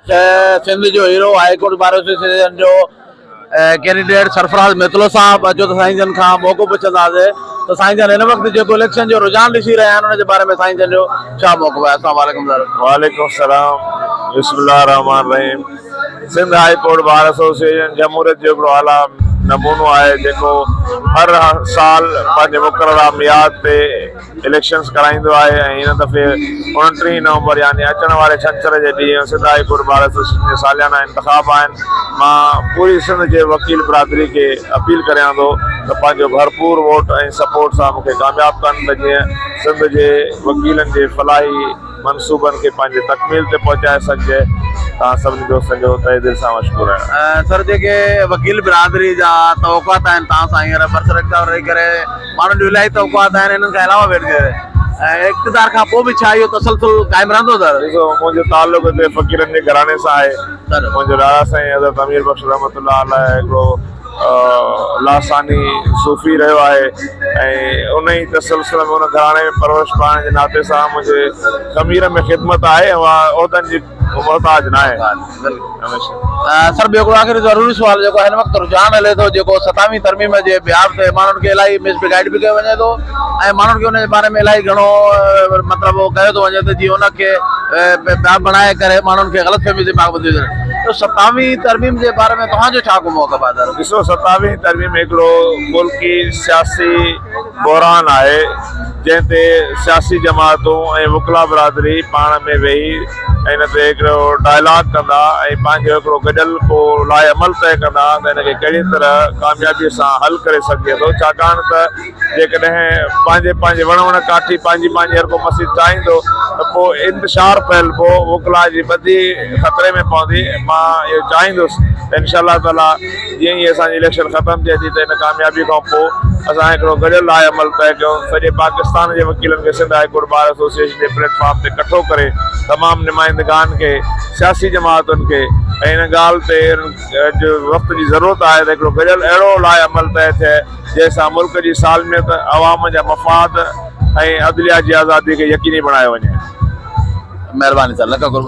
سنڌ جو hero high court bar association جو candidate Sarfaraz Metlo صاحب اچو ته سائين جن کان موقعو پڇنداسي ته سائين جن هن وقت جيڪو اليڪشن جو رجحان ڏسي رهيا آهن ان جي باري ۾ سائين جن جو ڇا موقف آهي السلام عليڪم سر. وعليڪم السلام بسم الله الرحمٰن الرحيم Sindh high court bar association جمهوريت جو هڪڙو اعليٰ نمونو آهي جيڪو هر سال پنهنجي مقرره ميعاد تي اليڪشنز ڪرائيندو آهي ۽ هن دفعي 29 نومبر يعني اچڻ واري ڇنڇر جي ڏينهن Sindh high court bar association جا ساليانا انتخاب آهن مان پوري سنڌ جي وڪيل برادري کي اپيل ڪريان ٿو ته پنهنجو ڀرپور ووٽ ۽ سپورٽ سان مون کي ڪامياب ڪن ته جيئن سنڌ جي وڪيلن جي فلاحي منصوبن کي پنهنجي تڪميل تي پهچائي سگهجي. توهان سڀني دوستن جو تهه دل سان مشڪور آهيان. سر جيڪي وڪيل برادري جا توقعات آهن توهان سان هينئر برسر اقتدار رهي ڪري ماڻهن جون الاهي توقعات آهن انهن کان علاوه به ۽ اقتدار کان پوء به ڇا اهو تسلسل قائم رهندو سر؟ ڏسو منهنجو تعلق هتي فقيرن جي گهراڻي سان آهي. منهنجو ڏاڏا سائين حضرت امير بخش رحمة الله عليه هڪڙو لاثاني صوفي رهيو آهي ۽ ان ئي تسلسل ۾ ان گهراڻي ۾ پرورش پائڻ جي ناتي سان منهنجي خمير ۾ خدمت آهي ۽ اها عهدن جي محتاج ناهي هميشه. سر ٻيو هڪڙو آخري ضروري سوال جيڪو هن وقت رجحان هلي ٿو جيڪو ستاويهين ترميم جي بيهاف تي ماڻهن کي الاهي مس گائيڊ به ڪيو وڃي ٿو ۽ ماڻهن کي ان جي باري ۾ الاهي گهڻو مطلب ڪيو ٿو وڃي ته جيئن ان کي بيهاف بڻائي ڪري ماڻهن کي غلط فهمي جي پابندي ته ستاويهين ترميم جي باري ۾ توهان جو ڇا ڪو موقف آهي سر؟ ڏسو ستاويهين ترميم هڪڙو ملڪي سياسي بحران آهي جنهن تي سياسي جماعتون ۽ وڪلا برادري پاڻ ۾ ويهي ۽ ان تي هڪڙو ڊائلاگ ڪندا ۽ پنهنجو هڪڙو گڏيل ڪو لاء عمل طئي ڪندا ته ان کي ڪهڙي طرح ڪاميابي سان حل ڪري سگهجي ٿو ڇاڪاڻ ته جيڪڏهن پنهنجي پنهنجي وڻ وڻ ڪاٺي پنهنجي پنهنجي هر ڪو مسجد چاهيندو ته پوء انتشار ڦهلبو وڪلاء جي ٻڌي خطري ۾ پوندي مان اهو چاهيندس ته انشاء الله تعالي جيئن ئي اسان جي اليڪشن ختم ٿئي ٿي ته ان ڪاميابي کان پوء اسان هڪڙو گڏيل لاء عمل طئي ڪيون سڄي پاڪستان جي وڪيلن کي Sindh high court bar association جي پليٽ فارم تي ڪٺو ڪري تمام نمائندگان کي سياسي جماعتن کي ۽ ان ڳالهه تي اڄ وقت جي ضرورت آهي ته هڪڙو گڏيل اهڙو لاء عمل طئي ٿئي جنهن سان ملڪ جي سالميت، عوام جا مفاد ۽ عدليه جي آزادي کي يقيني بڻايو وڃي. مهرباني سر لک قرب.